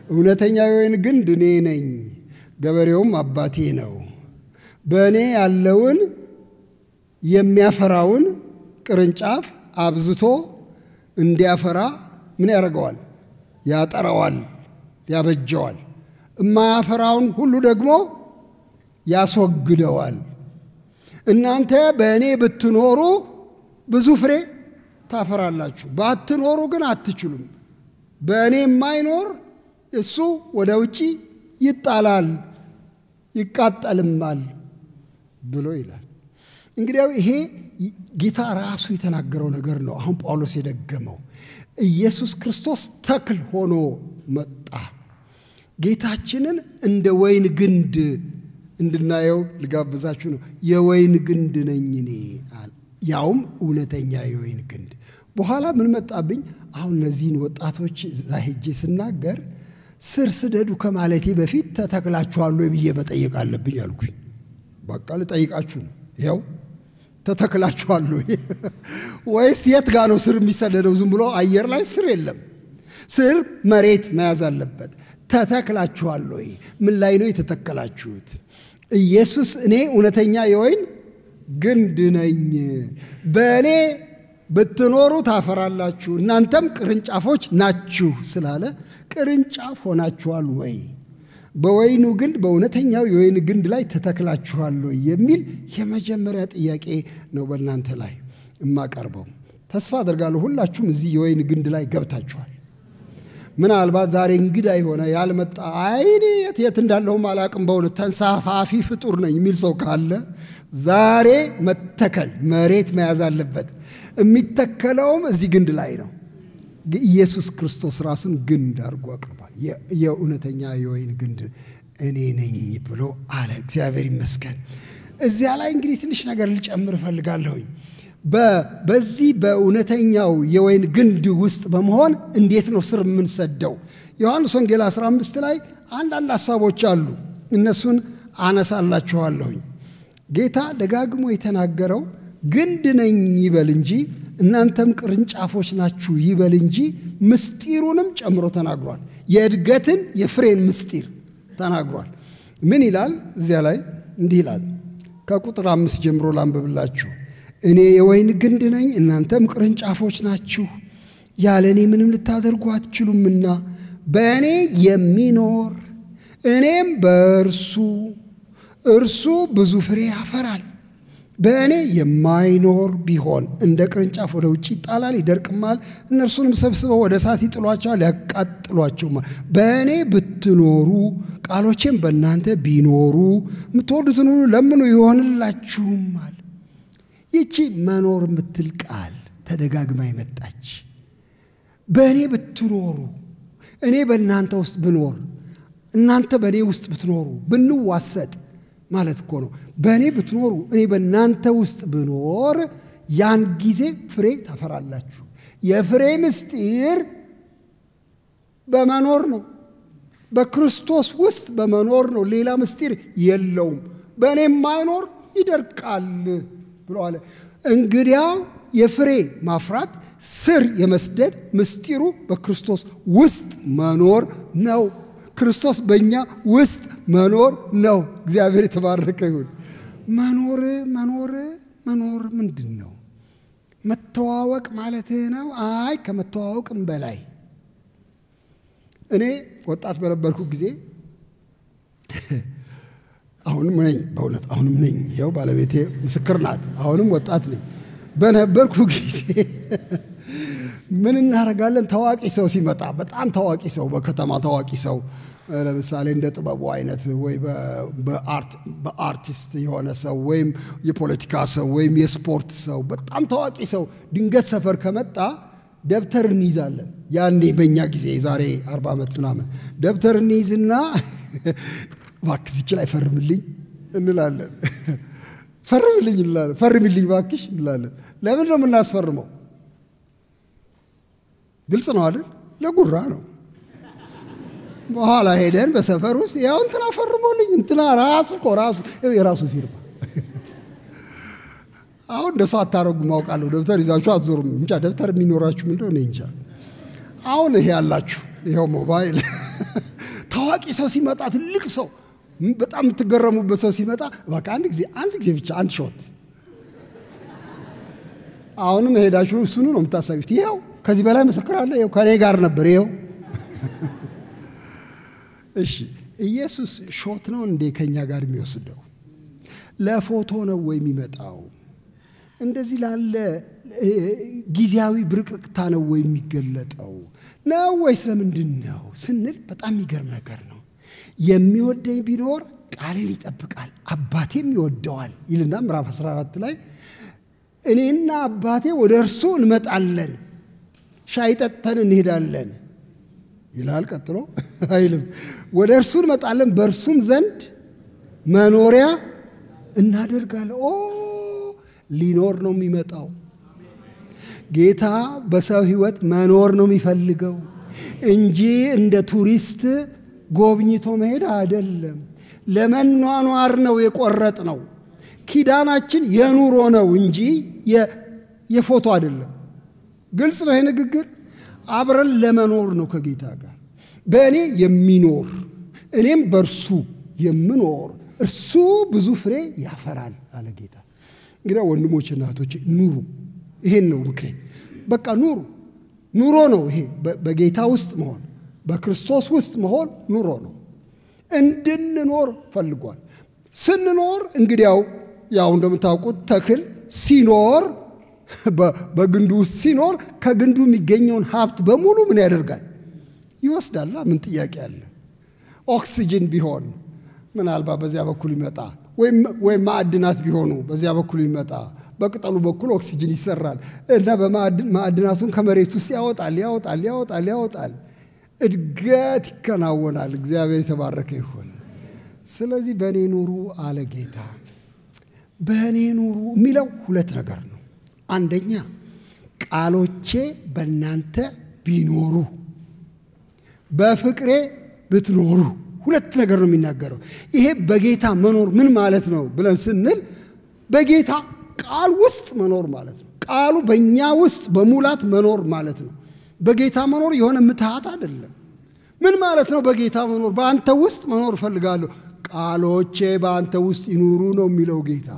እውነተኛ የወይን ግንድ እኔ ነኝ፣ ገበሬውም አባቴ ነው። በእኔ ያለውን የሚያፈራውን ቅርንጫፍ አብዝቶ እንዲያፈራ ምን ያደርገዋል? ያጠራዋል፣ ያበጀዋል። የማያፈራውን ሁሉ ደግሞ ያስወግደዋል። እናንተ በእኔ ብትኖሩ ብዙ ፍሬ ታፈራላችሁ፣ ባትኖሩ ግን አትችሉም። በእኔ የማይኖር እሱ ወደ ውጪ ይጣላል፣ ይቃጠልማል ብሎ ይላል። እንግዲያው ይሄ ጌታ ራሱ የተናገረው ነገር ነው። አሁን ጳውሎስ የደገመው ኢየሱስ ክርስቶስ ተክል ሆኖ መጣ። ጌታችንን እንደ ወይን ግንድ እንድናየው ልጋብዛችሁ ነው። የወይን ግንድ ነኝ እኔ፣ ያውም እውነተኛ የወይን ግንድ። በኋላ ምን መጣብኝ? አሁን እነዚህን ወጣቶች እዛ ሄጄ ስናገር ስር ስደዱ ከማለቴ በፊት ተተክላችኋል ወይ ብዬ መጠየቅ አለብኝ አልኩኝ። በቃ ልጠይቃችሁ ነው። ይኸው ተተክላችኋል ወይ? ወይስ የት ጋ ነው ስር የሚሰደደው? ዝም ብሎ አየር ላይ ስር የለም። ስር መሬት መያዝ አለበት። ተተክላችኋል ወይ? ምን ላይ ነው የተተከላችሁት? ኢየሱስ እኔ እውነተኛ የወይን ግንድ ነኝ፣ በእኔ ብትኖሩ ታፈራላችሁ፣ እናንተም ቅርንጫፎች ናችሁ ስላለ ቅርንጫፍ ሆናችኋል ወይ? በወይኑ ግንድ፣ በእውነተኛው የወይን ግንድ ላይ ተተክላችኋል ወይ የሚል የመጀመሪያ ጥያቄ ነው በእናንተ ላይ የማቀርበው። ተስፋ አደርጋለሁ ሁላችሁም እዚህ የወይን ግንድ ላይ ገብታችኋል። ምናልባት ዛሬ እንግዳ የሆነ ያልመጣ፣ አይኔ የት የት እንዳለሁም አላቅም፣ በእውነት ተንሳፋፊ ፍጡር ነኝ የሚል ሰው ካለ ዛሬ መተከል መሬት መያዝ አለበት። የሚተከለውም እዚህ ግንድ ላይ ነው። ኢየሱስ ክርስቶስ ራሱን ግንድ አድርጎ አቅርቧል። የእውነተኛ የወይን ግንድ እኔ ነኝ ብሎ አለ። እግዚአብሔር ይመስገን። እዚያ ላይ እንግዲህ ትንሽ ነገር ልጨምር እፈልጋለሁኝ። በዚህ በእውነተኛው የወይን ግንድ ውስጥ በመሆን እንዴት ነው ስር የምንሰደው? ዮሐንስ ወንጌል 15 ላይ አንዳንድ ሀሳቦች አሉ። እነሱን አነሳላችኋለሁኝ። ጌታ ደጋግሞ የተናገረው ግንድ ነኝ ይበል እንጂ፣ እናንተም ቅርንጫፎች ናችሁ ይበል እንጂ ምስጢሩንም ጨምሮ ተናግሯል። የእድገትን የፍሬን ምስጢር ተናግሯል። ምን ይላል? እዚያ ላይ እንዲህ ይላል። ከቁጥር 5 ጀምሮ ላንብብላችሁ። እኔ የወይን ግንድ ነኝ፣ እናንተም ቅርንጫፎች ናችሁ። ያለ እኔ ምንም ልታደርጉ አትችሉምና በእኔ የሚኖር እኔም በእርሱ እርሱ ብዙ ፍሬ ያፈራል። በእኔ የማይኖር ቢሆን እንደ ቅርንጫፍ ወደ ውጭ ይጣላል፣ ይደርቅማል። እነርሱንም ሰብስበው ወደ እሳት ይጥሏቸዋል፣ ያቃጥሏቸውማል። በእኔ ብትኖሩ ቃሎቼም በእናንተ ቢኖሩ የምትወዱትን ሁሉ ለምኑ ይሆንላችሁማል። ይቺ መኖር የምትል ቃል ተደጋግማ የመጣች፣ በእኔ ብትኖሩ፣ እኔ በእናንተ ውስጥ ብኖር፣ እናንተ በእኔ ውስጥ ብትኖሩ፣ ብንዋሰጥ ማለት እኮ ነው። በእኔ ብትኖሩ፣ እኔ በእናንተ ውስጥ ብኖር፣ ያን ጊዜ ፍሬ ታፈራላችሁ። የፍሬ ምስጢር በመኖር ነው። በክርስቶስ ውስጥ በመኖር ነው። ሌላ ምስጢር የለውም። በእኔ የማይኖር ይደርቃል ብሎ አለ። እንግዲያው የፍሬ ማፍራት፣ ስር የመስደድ ምስጢሩ በክርስቶስ ውስጥ መኖር ነው። ክርስቶስ በእኛ ውስጥ መኖር ነው። እግዚአብሔር የተባረከ ይሁን። መኖር፣ መኖር፣ መኖር ምንድን ነው? መተዋወቅ ማለትህ ነው? አይ፣ ከመተዋወቅም በላይ። እኔ ወጣት በነበርኩ ጊዜ፣ አሁንም ነኝ፣ በእውነት አሁንም ነኝ። ይኸው ባለቤቴ ምስክር ናት። አሁንም ወጣት ነኝ። በነበርኩ ጊዜ ምን እናደርጋለን? ታዋቂ ሰው ሲመጣ፣ በጣም ታዋቂ ሰው፣ በከተማ ታዋቂ ሰው፣ ለምሳሌ እንደ ጥበቡ አይነት ወይ በአርቲስት የሆነ ሰው ወይም የፖለቲካ ሰው ወይም የስፖርት ሰው፣ በጣም ታዋቂ ሰው ድንገት ሰፈር ከመጣ ደብተር እንይዛለን። ያኔ በእኛ ጊዜ የዛሬ 40 ዓመት ምናምን ደብተር እንይዝና እባክህ እዚች ላይ ፈርምልኝ እንላለን። ፈርምልኝ እንላለን። ፈርምልኝ እባክሽ እንላለን። ለምን ነው የምናስፈርመው? ግልጽ ነው አይደል? ለጉራ ነው። በኋላ ሄደን በሰፈር ውስጥ ያው እንትና ፈርሞልኝ፣ እንትና ራሱ እኮ ራሱ የራሱ ፊርማ። አሁን እንደሱ አታረጉም አውቃለሁ። ደብተር ይዛችሁ አትዞሩም። እንጃ ደብተር የሚኖራችሁ ምንድነው እኔ እንጃ። አሁን ይሄ ያላችሁ ይኸው ሞባይል። ታዋቂ ሰው ሲመጣ፣ ትልቅ ሰው፣ በጣም የምትገረሙበት ሰው ሲመጣ በቃ አንድ ጊዜ፣ አንድ ጊዜ ብቻ፣ አንድ shot። አሁንም ሄዳችሁ እሱኑ ነው የምታሳዩት። ይኸው ከዚህ በላይ ምስክር አለ። ይኸው ከኔ ጋር ነበር። ይኸው። እሺ፣ ኢየሱስ shot ነው እንዴ ከኛ ጋር የሚወስደው? ለፎቶ ነው ወይ የሚመጣው? እንደዚህ ላለ ጊዜያዊ ብርቅርቅታ ነው ወይ የሚገለጠው ነው ወይስ ለምንድን ነው ስንል በጣም የሚገርም ነገር ነው። የሚወደኝ ቢኖር ቃሌን ይጠብቃል፣ አባቴም ይወደዋል ይልና ምዕራፍ 14 ላይ እኔና አባቴ ወደ እርሱ እንመጣለን፣ ሻይ ጠጥተን እንሄዳለን ይላል። ቀጥሎ አይልም። ወደ እርሱ እንመጣለን፣ በእርሱም ዘንድ መኖሪያ እናደርጋለን። ኦ፣ ሊኖር ነው የሚመጣው። ጌታ በሰው ሕይወት መኖር ነው የሚፈልገው እንጂ እንደ ቱሪስት ጎብኝቶ መሄድ አይደለም። ለመኗኗር ነው የቆረጥነው። ኪዳናችን የኑሮ ነው እንጂ የፎቶ አይደለም። ግልጽ ነው ይሄ ንግግር። አብረን ለመኖር ነው ከጌታ ጋር። በእኔ የሚኖር እኔም በእርሱ የምኖር እርሱ ብዙ ፍሬ ያፈራል አለ ጌታ። እንግዲህ ወንድሞችና እህቶቼ ኑሩ። ይሄን ነው ምክሬ። በቃ ኑሩ። ኑሮ ነው ይሄ። በጌታ ውስጥ መሆን፣ በክርስቶስ ውስጥ መሆን ኑሮ ነው። እንድንኖር ፈልጓል። ስንኖር እንግዲያው ያው እንደምታውቁት ተክል ሲኖር፣ በግንዱ ውስጥ ሲኖር ከግንዱ የሚገኘውን ሀብት በሙሉ ምን ያደርጋል? ይወስዳላ። ምን ጥያቄ አለ? ኦክሲጅን ቢሆን ምናልባት በዚያ በኩል ይመጣ፣ ወይም ማዕድናት ቢሆኑ በዚያ በኩል ይመጣ፣ በቅጠሉ በኩል ኦክሲጅን ይሰራል እና ማዕድናቱን ከመሬት ውስጥ ያወጣል፣ ያወጣል፣ ያወጣል፣ ያወጣል። እድገት ይከናወናል። እግዚአብሔር የተባረከ ይሁን። ስለዚህ በእኔ ኑሩ አለ ጌታ። በእኔ ኑሩ የሚለው ሁለት ነገር ነው። አንደኛ ቃሎቼ በእናንተ ቢኖሩ፣ በፍቅሬ ብትኖሩ፣ ሁለት ነገር ነው የሚናገረው። ይሄ በጌታ መኖር ምን ማለት ነው ብለን ስንል በጌታ ቃል ውስጥ መኖር ማለት ነው። ቃሉ በእኛ ውስጥ በሙላት መኖር ማለት ነው። በጌታ መኖር የሆነ ምትሃት አይደለም። ምን ማለት ነው? በጌታ መኖር፣ በአንተ ውስጥ መኖር እፈልጋለሁ። ቃሎቼ በአንተ ውስጥ ይኑሩ ነው የሚለው ጌታ።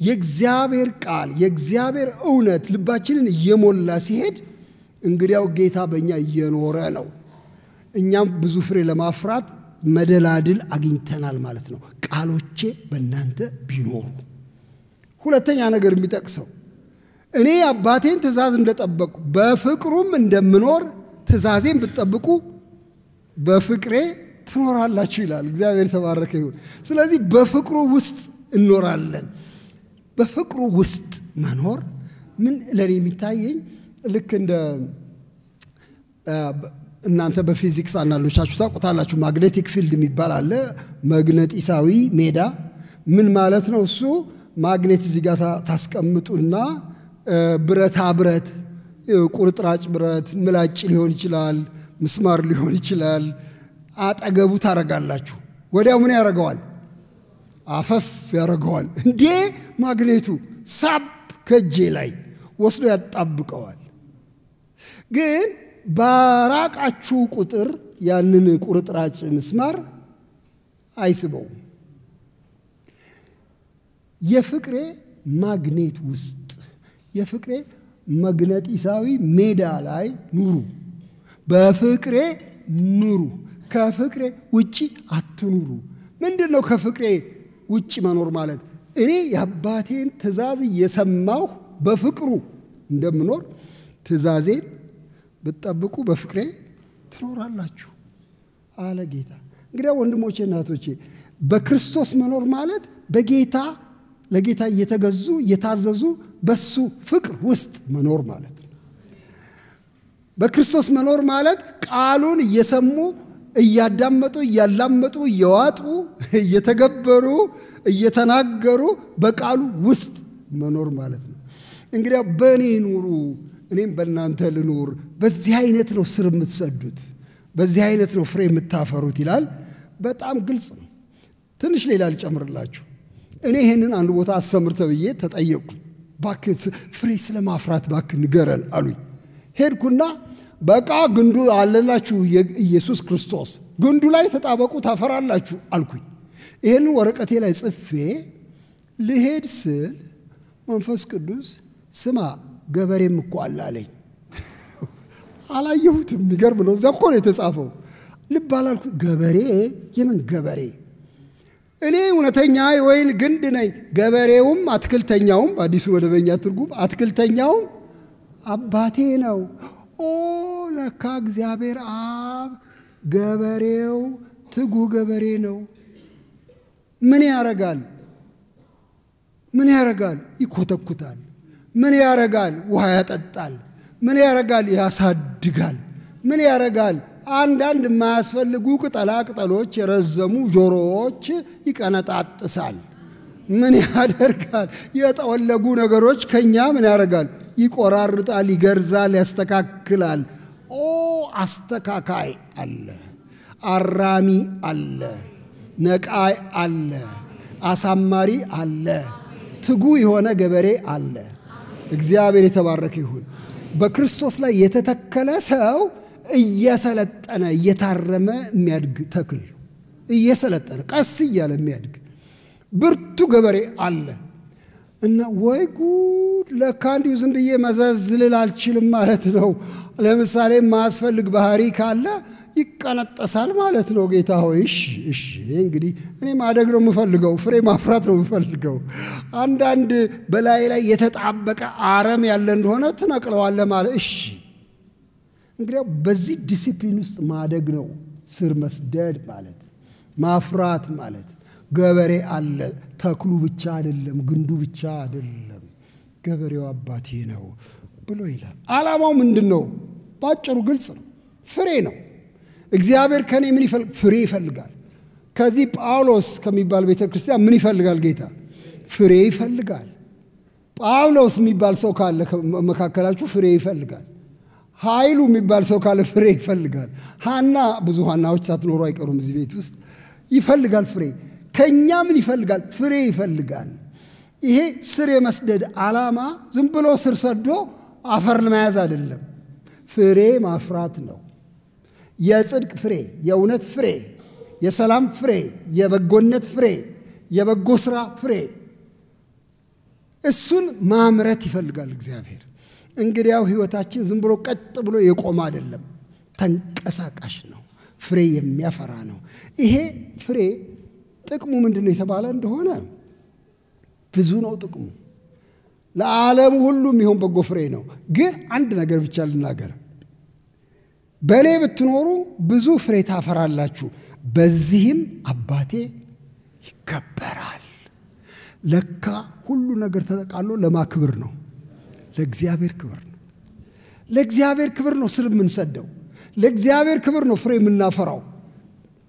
የእግዚአብሔር ቃል፣ የእግዚአብሔር እውነት ልባችንን እየሞላ ሲሄድ እንግዲያው ጌታ በእኛ እየኖረ ነው። እኛም ብዙ ፍሬ ለማፍራት መደላድል አግኝተናል ማለት ነው። ቃሎቼ በእናንተ ቢኖሩ። ሁለተኛ ነገር የሚጠቅሰው እኔ አባቴን ትእዛዝ እንደጠበቅኩ በፍቅሩም እንደምኖር ትእዛዜን ብትጠብቁ በፍቅሬ ትኖራላችሁ ይላል። እግዚአብሔር የተባረከ ይሁን። ስለዚህ በፍቅሩ ውስጥ እንኖራለን። በፍቅሩ ውስጥ መኖር ምን ለኔ የሚታየኝ ልክ እንደ እናንተ በፊዚክስ አንዳንዶቻችሁ ታውቁታላችሁ። Magnetic field የሚባል አለ፣ መግነጢሳዊ ሜዳ። ምን ማለት ነው እሱ? ማግኔት እዚህ ጋር ታስቀምጡና ብረታ ብረት፣ ቁርጥራጭ ብረት፣ ምላጭ ሊሆን ይችላል፣ ምስማር ሊሆን ይችላል፣ አጠገቡ ታረጋላችሁ። ወዲያው ምን ያረገዋል? አፈፍ ያረገዋል። እንዴ ማግኔቱ ሳብ ከእጄ ላይ ወስዶ ያጣብቀዋል። ግን ባራቃችሁ ቁጥር ያንን ቁርጥራጭ ምስማር አይስበውም። የፍቅሬ ማግኔት ውስጥ የፍቅሬ መግነጢሳዊ ሜዳ ላይ ኑሩ፣ በፍቅሬ ኑሩ፣ ከፍቅሬ ውጪ አትኑሩ። ምንድነው ከፍቅሬ ውጪ መኖር ማለት? እኔ የአባቴን ትእዛዝ እየሰማሁ በፍቅሩ እንደምኖር ትእዛዜን ብትጠብቁ በፍቅሬ ትኖራላችሁ አለ ጌታ። እንግዲያ ወንድሞቼ እናቶቼ በክርስቶስ መኖር ማለት በጌታ ለጌታ እየተገዙ እየታዘዙ በሱ ፍቅር ውስጥ መኖር ማለት ነው። በክርስቶስ መኖር ማለት ቃሉን እየሰሙ እያዳመጡ እያላመጡ እየዋጡ እየተገበሩ እየተናገሩ በቃሉ ውስጥ መኖር ማለት ነው። እንግዲያ በእኔ ኑሩ እኔም በእናንተ ልኑር። በዚህ አይነት ነው ስር የምትሰዱት፣ በዚህ አይነት ነው ፍሬ የምታፈሩት ይላል። በጣም ግልጽ ነው። ትንሽ ሌላ ልጨምርላችሁ። እኔ ይሄንን አንድ ቦታ አስተምር ተብዬ ተጠየቅኩ። እባክህ ፍሬ ስለማፍራት እባክህ ንገረን አሉኝ። ሄድኩና በቃ ግንዱ አለላችሁ ኢየሱስ ክርስቶስ ግንዱ ላይ ተጣበቁ ታፈራላችሁ አልኩኝ። ይሄንን ወረቀቴ ላይ ጽፌ ልሄድ ስል መንፈስ ቅዱስ ስማ ገበሬም እኮ አለ አለኝ። አላየሁትም። የሚገርም ነው። እዛ እኮ ነው የተጻፈው። ልብ አላልኩ። ገበሬ? የምን ገበሬ? እኔ እውነተኛ የወይን ግንድ ነኝ፣ ገበሬውም አትክልተኛውም፣ በአዲሱ መደበኛ ትርጉም አትክልተኛውም አባቴ ነው። ኦ ለካ እግዚአብሔር አብ ገበሬው ትጉህ ገበሬ ነው። ምን ያረጋል? ምን ያረጋል? ይኮተኩታል። ምን ያረጋል? ውሃ ያጠጣል። ምን ያረጋል? ያሳድጋል። ምን ያረጋል? አንዳንድ የማያስፈልጉ ቅጠላ ቅጠሎች የረዘሙ ጆሮዎች ይቀነጣጥሳል። ምን ያደርጋል? የጠወለጉ ነገሮች ከኛ ምን ያረጋል? ይቆራርጣል፣ ይገርዛል፣ ያስተካክላል። ኦ አስተካካይ አለ፣ አራሚ አለ፣ ነቃይ አለ፣ አሳማሪ አለ፣ ትጉ የሆነ ገበሬ አለ። እግዚአብሔር የተባረከ ይሁን። በክርስቶስ ላይ የተተከለ ሰው እየሰለጠነ እየታረመ የሚያድግ ተክል፣ እየሰለጠነ ቀስ እያለ የሚያድግ ብርቱ ገበሬ አለ። እና ወይ ጉድ፣ ለካ እንዲሁ ዝም ብዬ መዘዝ ልል አልችልም ማለት ነው። ለምሳሌ የማያስፈልግ ባህሪ ካለ ይቀነጠሳል ማለት ነው። ጌታ ሆይ እሺ እሺ፣ እኔ እንግዲህ እኔ ማደግ ነው የምፈልገው፣ ፍሬ ማፍራት ነው የምፈልገው። አንዳንድ በላይ ላይ የተጣበቀ አረም ያለ እንደሆነ ትነቅለዋለህ ማለት እሺ። እንግዲያው በዚህ ዲሲፕሊን ውስጥ ማደግ ነው ስር መስደድ ማለት፣ ማፍራት ማለት። ገበሬ አለ፣ ተክሉ ብቻ አይደለም፣ ግንዱ ብቻ አይደለም፣ ገበሬው አባቴ ነው ብሎ ይላል። ዓላማው ምንድነው? ባጭሩ ግልጽ ነው፣ ፍሬ ነው። እግዚአብሔር ከኔ ምን ይፈልጋል? ፍሬ ይፈልጋል። ከዚህ ጳውሎስ ከሚባል ቤተክርስቲያን ምን ይፈልጋል ጌታ? ፍሬ ይፈልጋል። ጳውሎስ የሚባል ሰው ካለ መካከላችሁ ፍሬ ይፈልጋል። ኃይሉ የሚባል ሰው ካለ ፍሬ ይፈልጋል። ሐና፣ ብዙ ሐናዎች ሳትኖሩ አይቀሩም እዚህ ቤት ውስጥ፣ ይፈልጋል ፍሬ። ከኛ ምን ይፈልጋል? ፍሬ ይፈልጋል። ይሄ ስር የመስደድ ዓላማ ዝም ብሎ ስር ሰዶ አፈር ለመያዝ አይደለም፣ ፍሬ ማፍራት ነው። የጽድቅ ፍሬ፣ የእውነት ፍሬ፣ የሰላም ፍሬ፣ የበጎነት ፍሬ፣ የበጎ ስራ ፍሬ፣ እሱን ማምረት ይፈልጋል እግዚአብሔር። እንግዲያው ህይወታችን ዝም ብሎ ቀጥ ብሎ የቆመ አይደለም፣ ተንቀሳቃሽ ነው፣ ፍሬ የሚያፈራ ነው። ይሄ ፍሬ ጥቅሙ ምንድነው የተባለ እንደሆነ ብዙ ነው ጥቅሙ። ለዓለም ሁሉ የሚሆን በጎ ፍሬ ነው። ግን አንድ ነገር ብቻ ልናገር፣ በእኔ ብትኖሩ ብዙ ፍሬ ታፈራላችሁ፣ በዚህም አባቴ ይከበራል። ለካ ሁሉ ነገር ተጠቃሎ ለማክብር ነው፣ ለእግዚአብሔር ክብር ነው። ለእግዚአብሔር ክብር ነው ስር የምንሰደው፣ ለእግዚአብሔር ክብር ነው ፍሬ የምናፈራው።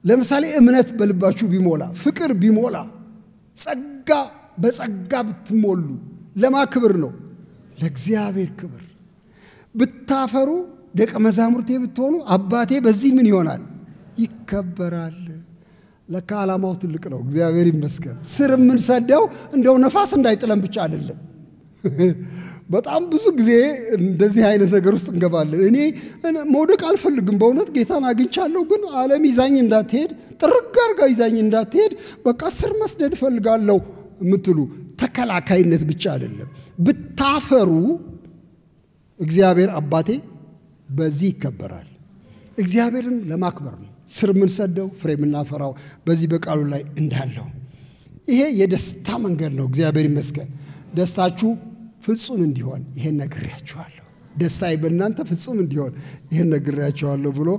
ለምሳሌ እምነት በልባችሁ ቢሞላ፣ ፍቅር ቢሞላ፣ ጸጋ በጸጋ ብትሞሉ ለማክብር ነው፣ ለእግዚአብሔር ክብር። ብታፈሩ ደቀ መዛሙርቴ ብትሆኑ አባቴ በዚህ ምን ይሆናል? ይከበራል። ለካ ዓላማው ትልቅ ነው። እግዚአብሔር ይመስገን። ስር የምንሰደው እንደው ነፋስ እንዳይጥለን ብቻ አይደለም። በጣም ብዙ ጊዜ እንደዚህ አይነት ነገር ውስጥ እንገባለን። እኔ መውደቅ አልፈልግም፣ በእውነት ጌታን አግኝቻለሁ፣ ግን ዓለም ይዛኝ እንዳትሄድ፣ ጥርግ አድርጋ ይዛኝ እንዳትሄድ፣ በቃ ስር መስደድ እፈልጋለሁ የምትሉ ተከላካይነት ብቻ አይደለም። ብታፈሩ እግዚአብሔር አባቴ በዚህ ይከበራል። እግዚአብሔርን ለማክበር ነው ስር የምንሰደው ፍሬ የምናፈራው በዚህ በቃሉ ላይ እንዳለው። ይሄ የደስታ መንገድ ነው። እግዚአብሔር ይመስገን። ደስታችሁ ፍጹም እንዲሆን ይሄን ነግሬያችኋለሁ። ደስታዬ በእናንተ ፍጹም እንዲሆን ይሄን ነግሬያችኋለሁ ብሎ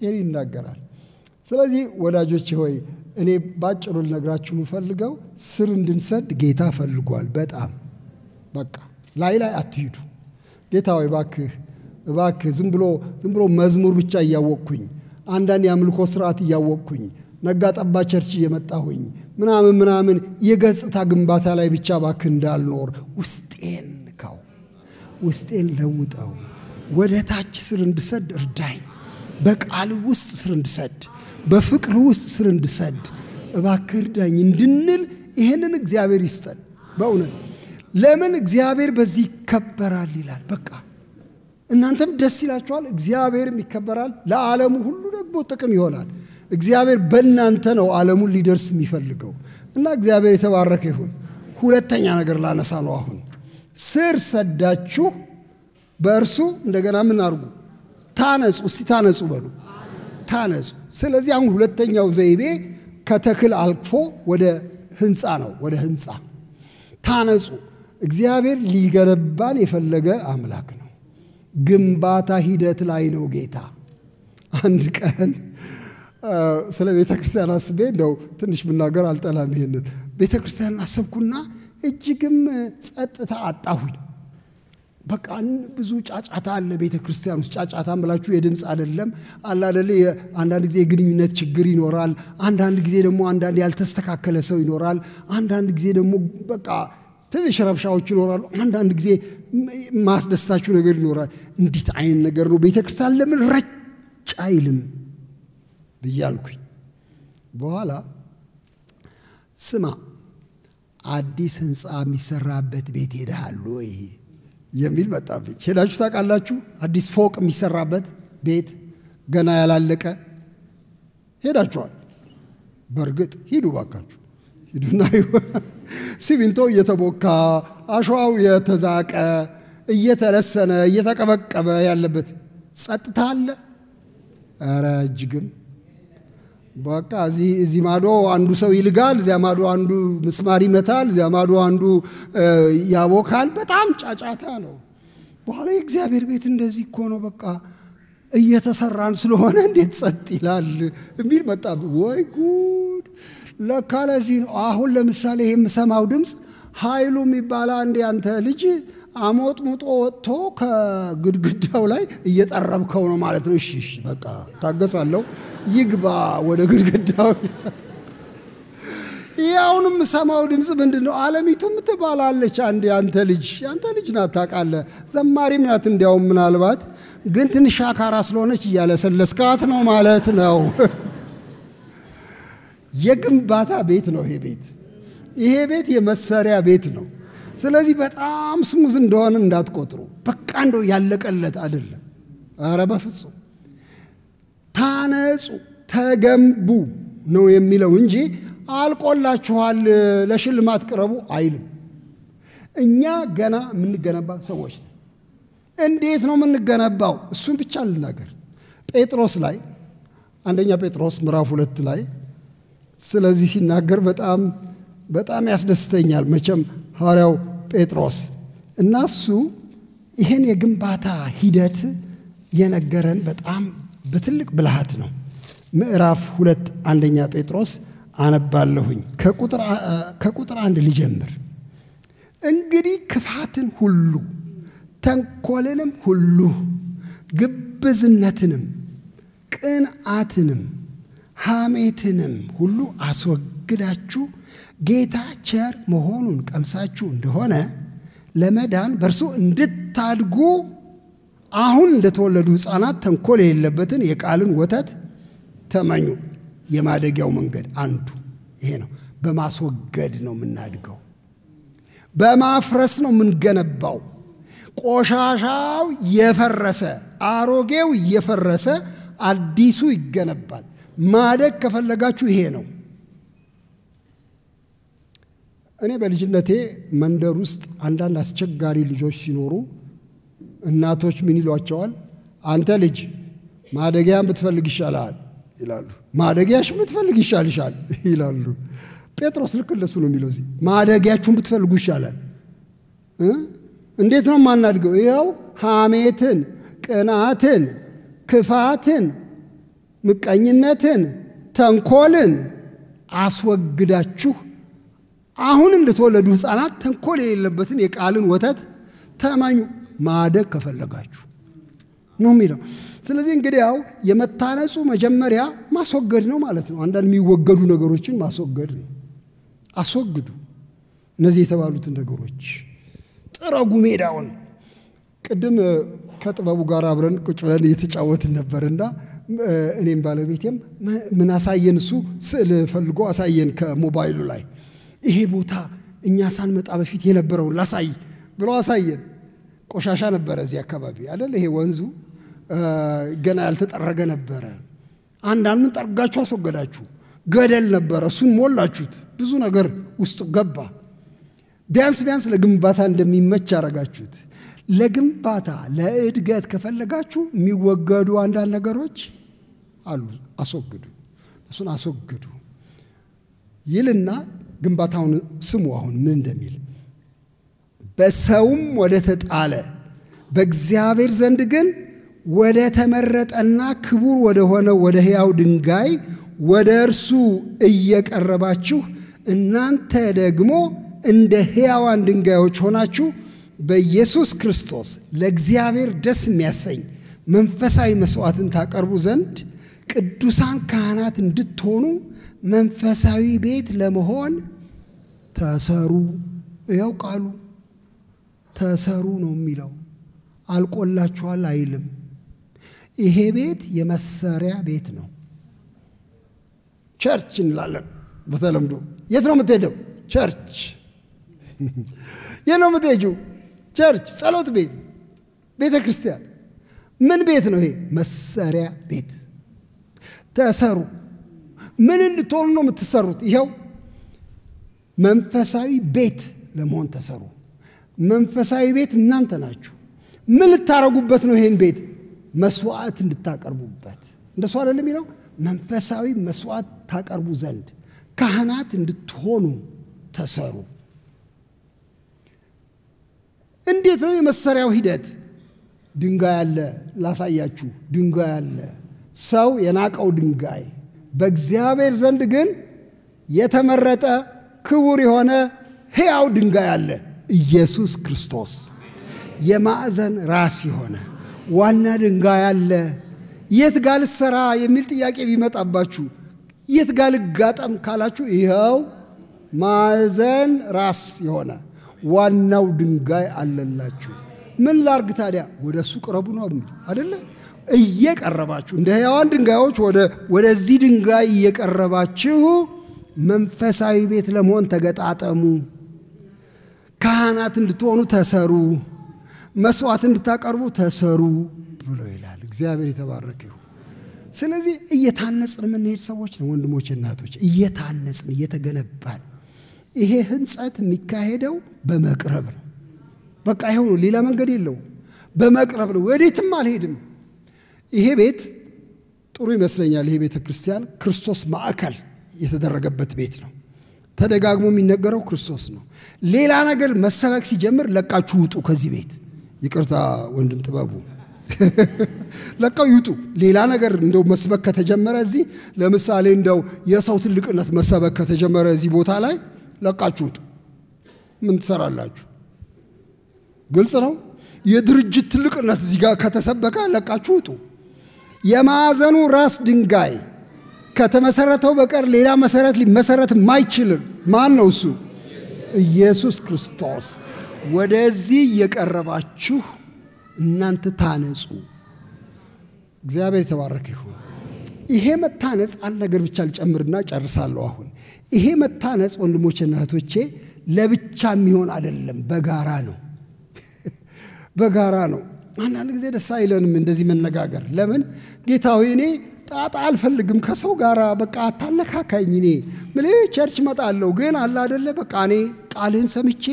ይሄን ይናገራል። ስለዚህ ወዳጆቼ ሆይ እኔ ባጭሩ ልነግራችሁ የምፈልገው ስር እንድንሰድ ጌታ ፈልጓል። በጣም በቃ ላይ ላይ አትሂዱ። ጌታ ሆይ እባክህ እባክህ ዝም ብሎ መዝሙር ብቻ እያወቅኩኝ፣ አንዳንድ የአምልኮ ስርዓት እያወቅኩኝ፣ ነጋ ጠባ church እየመጣሁኝ ምናምን ምናምን የገጽታ ግንባታ ላይ ብቻ እባክህ እንዳልኖር ውስጤን ንካው፣ ውስጤን ለውጠው፣ ወደ ታች ስር እንድሰድ እርዳኝ። በቃል ውስጥ ስር እንድሰድ፣ በፍቅር ውስጥ ስር እንድሰድ እባክህ እርዳኝ እንድንል ይህንን እግዚአብሔር ይስጠን። በእውነት ለምን እግዚአብሔር በዚህ ይከበራል ይላል። በቃ እናንተም ደስ ይላችኋል፣ እግዚአብሔርም ይከበራል፣ ለዓለሙ ሁሉ ደግሞ ጥቅም ይሆናል። እግዚአብሔር በእናንተ ነው ዓለሙን ሊደርስ የሚፈልገው እና እግዚአብሔር የተባረከ ይሁን። ሁለተኛ ነገር ላነሳ ነው አሁን። ስር ሰዳችሁ በእርሱ እንደገና ምን አድርጉ? ታነጹ። እስቲ ታነጹ በሉ፣ ታነጹ። ስለዚህ አሁን ሁለተኛው ዘይቤ ከተክል አልፎ ወደ ህንፃ ነው፣ ወደ ህንፃ ታነጹ። እግዚአብሔር ሊገነባን የፈለገ አምላክ ነው። ግንባታ ሂደት ላይ ነው ጌታ። አንድ ቀን ስለ ቤተ ክርስቲያን አስቤ እንደው ትንሽ ብናገር አልጠላም። ይሄንን ቤተ ክርስቲያን አሰብኩና እጅግም ጸጥታ አጣሁኝ። በቃ ብዙ ጫጫታ አለ ቤተ ክርስቲያን ውስጥ። ጫጫታ ብላችሁ የድምፅ አይደለም አለ አይደለ? አንዳንድ ጊዜ የግንኙነት ችግር ይኖራል። አንዳንድ ጊዜ ደግሞ አንዳንድ ያልተስተካከለ ሰው ይኖራል። አንዳንድ ጊዜ ደግሞ በቃ ትንሽ ረብሻዎች ይኖራሉ። አንዳንድ ጊዜ ማስደስታችሁ ነገር ይኖራል። እንዴት አይነት ነገር ነው? ቤተ ክርስቲያን ለምን ረጭ አይልም ብያልኩኝ። በኋላ ስማ፣ አዲስ ህንፃ የሚሰራበት ቤት ሄደሃል ወይ የሚል መጣብኝ። ሄዳችሁ ታውቃላችሁ? አዲስ ፎቅ የሚሰራበት ቤት ገና ያላለቀ ሄዳችኋል? በእርግጥ ሂዱ ባካችሁ፣ ሂዱና ሲሚንቶ እየተቦካ አሸዋው የተዛቀ እየተለሰነ እየተቀበቀበ ያለበት ጸጥታ አለ? ኧረ እጅግም በቃ እዚህ ማዶ አንዱ ሰው ይልጋል፣ እዚያ ማዶ አንዱ ምስማር ይመታል፣ እዚያ ማዶ አንዱ ያቦካል። በጣም ጫጫታ ነው። በኋላ የእግዚአብሔር ቤት እንደዚህ እኮ ነው፣ በቃ እየተሰራን ስለሆነ እንዴት ጸጥ ይላል የሚል መጣ። ወይ ጉድ! ለካ ለዚህ ነው። አሁን ለምሳሌ የምሰማው ድምፅ ኃይሉ የሚባል አንድ ያንተ ልጅ አሞጥሙጦ ወጥቶ ከግድግዳው ላይ እየጠረብከው ነው ማለት ነው። እሺ እሺ በቃ ታገሳለሁ፣ ይግባ ወደ ግድግዳው። ያሁን የምሰማው ድምፅ ምንድን ነው? አለሚቱ የምትባላለች አንድ ያንተ ልጅ፣ ያንተ ልጅ ናት ታውቃለህ፣ ዘማሪም ናት። እንዲያውም ምናልባት ግን ትንሽ አካራ ስለሆነች እያለሰለስካት ነው ማለት ነው። የግንባታ ቤት ነው ይሄ ቤት። ይሄ ቤት የመሰሪያ ቤት ነው። ስለዚህ በጣም smooth እንደሆነ እንዳትቆጥሩ። በቃ እንደው ያለቀለት አይደለም። ኧረ በፍጹም ታነጹ፣ ተገንቡ ነው የሚለው እንጂ አልቆላችኋል ለሽልማት ቅረቡ አይልም። እኛ ገና የምንገነባ ሰዎች ነን። እንዴት ነው የምንገነባው? እሱን ብቻ ልናገር። ጴጥሮስ ላይ አንደኛ ጴጥሮስ ምዕራፍ 2 ላይ ስለዚህ ሲናገር በጣም በጣም ያስደስተኛል። መቼም ሐዋርያው ጴጥሮስ እና እሱ ይሄን የግንባታ ሂደት የነገረን በጣም በትልቅ ብልሃት ነው። ምዕራፍ 2 አንደኛ ጴጥሮስ አነባለሁኝ። ከቁጥር 1 ልጀምር። እንግዲህ ክፋትን ሁሉ ተንኮልንም ሁሉ ግብዝነትንም ቅንዓትንም ሐሜትንም ሁሉ አስወግዳችሁ ጌታ ቸር መሆኑን ቀምሳችሁ እንደሆነ ለመዳን በእርሱ እንድታድጉ አሁን እንደተወለዱ ሕፃናት ተንኮል የሌለበትን የቃልን ወተት ተመኙ። የማደጊያው መንገድ አንዱ ይሄ ነው። በማስወገድ ነው የምናድገው። በማፍረስ ነው የምንገነባው። ቆሻሻው የፈረሰ አሮጌው የፈረሰ አዲሱ ይገነባል። ማደግ ከፈለጋችሁ ይሄ ነው። እኔ በልጅነቴ መንደር ውስጥ አንዳንድ አስቸጋሪ ልጆች ሲኖሩ እናቶች ምን ይሏቸዋል? አንተ ልጅ ማደጊያን ብትፈልግ ይሻልሃል ይላሉ። ማደጊያሽ ብትፈልግ ይሻልሻል ይላሉ። ጴጥሮስ ልክ እንደሱ ነው የሚለው እዚህ፣ ማደጊያችሁን ብትፈልጉ ይሻላል። እንዴት ነው የማናድገው? ይኸው ሐሜትን፣ ቅናትን፣ ክፋትን፣ ምቀኝነትን፣ ተንኮልን አስወግዳችሁ አሁን እንደተወለዱ ሕፃናት ተንኮል የሌለበትን የቃልን ወተት ተመኙ፣ ማደግ ከፈለጋችሁ ነው የሚለው። ስለዚህ እንግዲህ ያው የመታነጹ መጀመሪያ ማስወገድ ነው ማለት ነው። አንዳንድ የሚወገዱ ነገሮችን ማስወገድ ነው። አስወግዱ እነዚህ የተባሉትን ነገሮች፣ ጥረጉ ሜዳውን። ቅድም ከጥበቡ ጋር አብረን ቁጭ ብለን እየተጫወትን ነበርና እኔም ባለቤቴም ምን አሳየን፣ እሱ ስዕል ፈልጎ አሳየን ከሞባይሉ ላይ። ይሄ ቦታ እኛ ሳንመጣ በፊት የነበረውን ላሳይ ብሎ አሳየን። ቆሻሻ ነበረ እዚህ አካባቢ አይደል? ይሄ ወንዙ ገና ያልተጠረገ ነበረ። አንዳንዱን ጠርጋችሁ አስወገዳችሁ። ገደል ነበረ፣ እሱን ሞላችሁት። ብዙ ነገር ውስጡ ገባ። ቢያንስ ቢያንስ ለግንባታ እንደሚመች አረጋችሁት። ለግንባታ ለእድገት ከፈለጋችሁ የሚወገዱ አንዳንድ ነገሮች አሉ፣ አስወግዱ። እሱን አስወግዱ ይልና ግንባታውን ስሙ አሁን ምን እንደሚል፣ በሰውም ወደ ተጣለ በእግዚአብሔር ዘንድ ግን ወደ ተመረጠና ክቡር ወደ ሆነ ወደ ሕያው ድንጋይ ወደ እርሱ እየቀረባችሁ እናንተ ደግሞ እንደ ሕያዋን ድንጋዮች ሆናችሁ በኢየሱስ ክርስቶስ ለእግዚአብሔር ደስ የሚያሰኝ መንፈሳዊ መስዋዕትን ታቀርቡ ዘንድ ቅዱሳን ካህናት እንድትሆኑ መንፈሳዊ ቤት ለመሆን ተሰሩ። ይኸው ቃሉ ተሰሩ ነው የሚለው። አልቆላችኋል አይልም። ይሄ ቤት የመሰሪያ ቤት ነው። Church እንላለን በተለምዶ። የት ነው የምትሄደው? Church። የት ነው የምትሄጂው? Church፣ ጸሎት ቤት፣ ቤተ ክርስቲያን። ምን ቤት ነው ይሄ? መሰሪያ ቤት። ተሰሩ። ምን እንድትሆኑ ነው የምትሰሩት? ይኸው መንፈሳዊ ቤት ለመሆን ተሰሩ። መንፈሳዊ ቤት እናንተ ናችሁ። ምን ልታረጉበት ነው ይሄን ቤት? መስዋዕት እንድታቀርቡበት። እንደሱ አይደለም የሚለው? መንፈሳዊ መስዋዕት ታቀርቡ ዘንድ ካህናት እንድትሆኑ ተሰሩ። እንዴት ነው የመሰሪያው ሂደት? ድንጋይ አለ፣ ላሳያችሁ። ድንጋይ አለ፣ ሰው የናቀው ድንጋይ፣ በእግዚአብሔር ዘንድ ግን የተመረጠ ክቡር የሆነ ሕያው ድንጋይ አለ፣ ኢየሱስ ክርስቶስ የማዕዘን ራስ የሆነ ዋና ድንጋይ አለ። የት ጋር ልሰራ የሚል ጥያቄ ቢመጣባችሁ፣ የት ጋር ልጋጠም ካላችሁ፣ ይኸው ማዕዘን ራስ የሆነ ዋናው ድንጋይ አለላችሁ። ምን ላርግ ታዲያ? ወደ እሱ ቅረቡ ነው አይደለ? እየቀረባችሁ እንደ ሕያዋን ድንጋዮች ወደዚህ ድንጋይ እየቀረባችሁ መንፈሳዊ ቤት ለመሆን ተገጣጠሙ። ካህናት እንድትሆኑ ተሰሩ፣ መስዋዕት እንድታቀርቡ ተሰሩ ብሎ ይላል። እግዚአብሔር የተባረከ ይሁን። ስለዚህ እየታነጽን የምንሄድ ሰዎች ነው ወንድሞች፣ እናቶች፣ እየታነጽን እየተገነባን። ይሄ ህንጸት የሚካሄደው በመቅረብ ነው። በቃ ይኸው ነው፣ ሌላ መንገድ የለውም። በመቅረብ ነው፣ ወዴትም አልሄድም። ይሄ ቤት ጥሩ ይመስለኛል። ይሄ ቤተ ክርስቲያን ክርስቶስ ማዕከል የተደረገበት ቤት ነው። ተደጋግሞ የሚነገረው ክርስቶስ ነው። ሌላ ነገር መሰበክ ሲጀምር ለቃችሁ ውጡ ከዚህ ቤት። ይቅርታ ወንድም ጥበቡ፣ ለቀው ይውጡ። ሌላ ነገር እንደው መስበክ ከተጀመረ እዚህ፣ ለምሳሌ እንደው የሰው ትልቅነት መሰበክ ከተጀመረ እዚህ ቦታ ላይ ለቃችሁ ውጡ። ምን ትሰራላችሁ? ግልጽ ነው። የድርጅት ትልቅነት እዚህ ጋር ከተሰበከ ለቃችሁ ውጡ። የማዕዘኑ ራስ ድንጋይ ከተመሰረተው በቀር ሌላ መሰረት ሊመሰረት ማይችልም። ማን ነው እሱ? ኢየሱስ ክርስቶስ። ወደዚህ እየቀረባችሁ እናንተ ታነጹ። እግዚአብሔር የተባረከ ይሁን። ይሄ መታነጽ፣ አንድ ነገር ብቻ ልጨምርና ጨርሳለሁ። አሁን ይሄ መታነጽ ወንድሞቼና እህቶቼ ለብቻ የሚሆን አይደለም፣ በጋራ ነው። በጋራ ነው። አንዳንድ ጊዜ ደስ አይለንም እንደዚህ መነጋገር። ለምን? ጌታ ሆይ እኔ ጣጣ አልፈልግም ከሰው ጋር፣ በቃ አታነካካኝ። እኔ ምን church እመጣለሁ ግን አለ አይደለ፣ በቃ እኔ ቃልህን ሰምቼ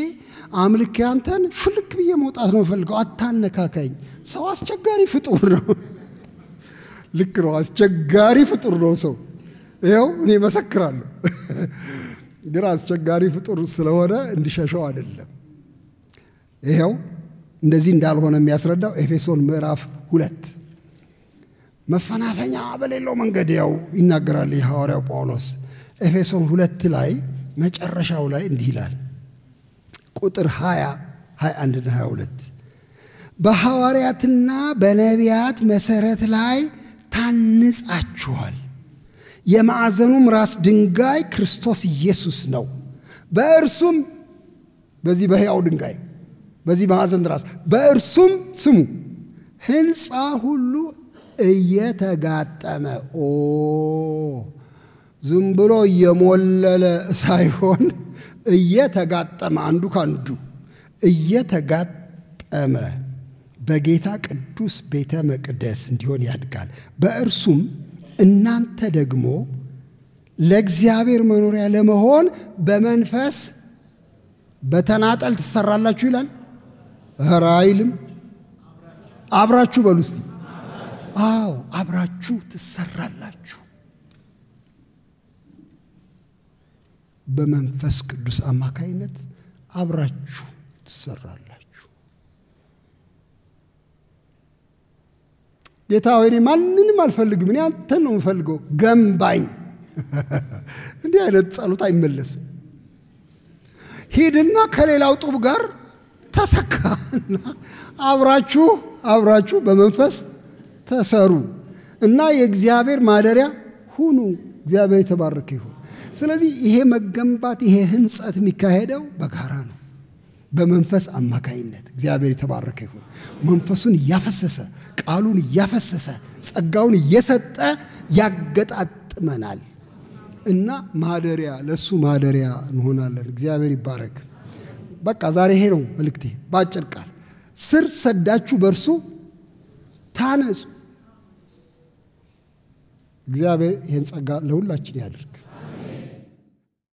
አምልኬ አንተን ሹልክ ብዬ መውጣት ነው የምፈልገው። አታነካካኝ። ሰው አስቸጋሪ ፍጡር ነው። ልክ ነው። አስቸጋሪ ፍጡር ነው ሰው። ይኸው እኔ መሰክራለሁ። ግን አስቸጋሪ ፍጡር ስለሆነ እንዲሸሸው አይደለም። ይኸው እንደዚህ እንዳልሆነ የሚያስረዳው ኤፌሶን ምዕራፍ 2 መፈናፈኛ በሌለው መንገድ ያው ይናገራል የሐዋርያው ጳውሎስ። ኤፌሶን 2 ላይ መጨረሻው ላይ እንዲህ ይላል፣ ቁጥር 20፣ 21 እና 22፣ በሐዋርያትና በነቢያት መሰረት ላይ ታንጻችኋል። የማዕዘኑም ራስ ድንጋይ ክርስቶስ ኢየሱስ ነው። በእርሱም፣ በዚህ በሕያው ድንጋይ፣ በዚህ ማዕዘን ራስ፣ በእርሱም ስሙ ሕንፃ ሁሉ እየተጋጠመ፣ ዝም ብሎ እየሞለለ ሳይሆን እየተጋጠመ፣ አንዱ ካንዱ እየተጋጠመ በጌታ ቅዱስ ቤተ መቅደስ እንዲሆን ያድጋል። በእርሱም እናንተ ደግሞ ለእግዚአብሔር መኖሪያ ለመሆን በመንፈስ በተናጠል ትሰራላችሁ ይላል። ኧረ አይልም። አብራችሁ በሉ እስቲ። አዎ፣ አብራችሁ ትሰራላችሁ። በመንፈስ ቅዱስ አማካይነት አብራችሁ ትሰራላችሁ። ጌታ ሆይ እኔ ማንንም አልፈልግም፣ እኔ አንተን ነው የምፈልገው፣ ገንባኝ። እንዲህ አይነት ጸሎት አይመለስም። ሂድና ከሌላው ጡብ ጋር ተሰካና አብራችሁ በመንፈስ ተሰሩ እና የእግዚአብሔር ማደሪያ ሁኑ። እግዚአብሔር የተባረከ ይሁን። ስለዚህ ይሄ መገንባት፣ ይሄ ህንጸት የሚካሄደው በጋራ ነው፣ በመንፈስ አማካይነት። እግዚአብሔር የተባረከ ይሁን። መንፈሱን እያፈሰሰ፣ ቃሉን እያፈሰሰ፣ ጸጋውን እየሰጠ ያገጣጥመናል እና ማደሪያ፣ ለሱ ማደሪያ እንሆናለን። እግዚአብሔር ይባረክ። በቃ ዛሬ ይሄ ነው መልእክቴ በአጭር ቃል። ስር ሰዳችሁ በእርሱ ታነጹ። እግዚአብሔር ይህን ጸጋ ለሁላችን ያድርግ።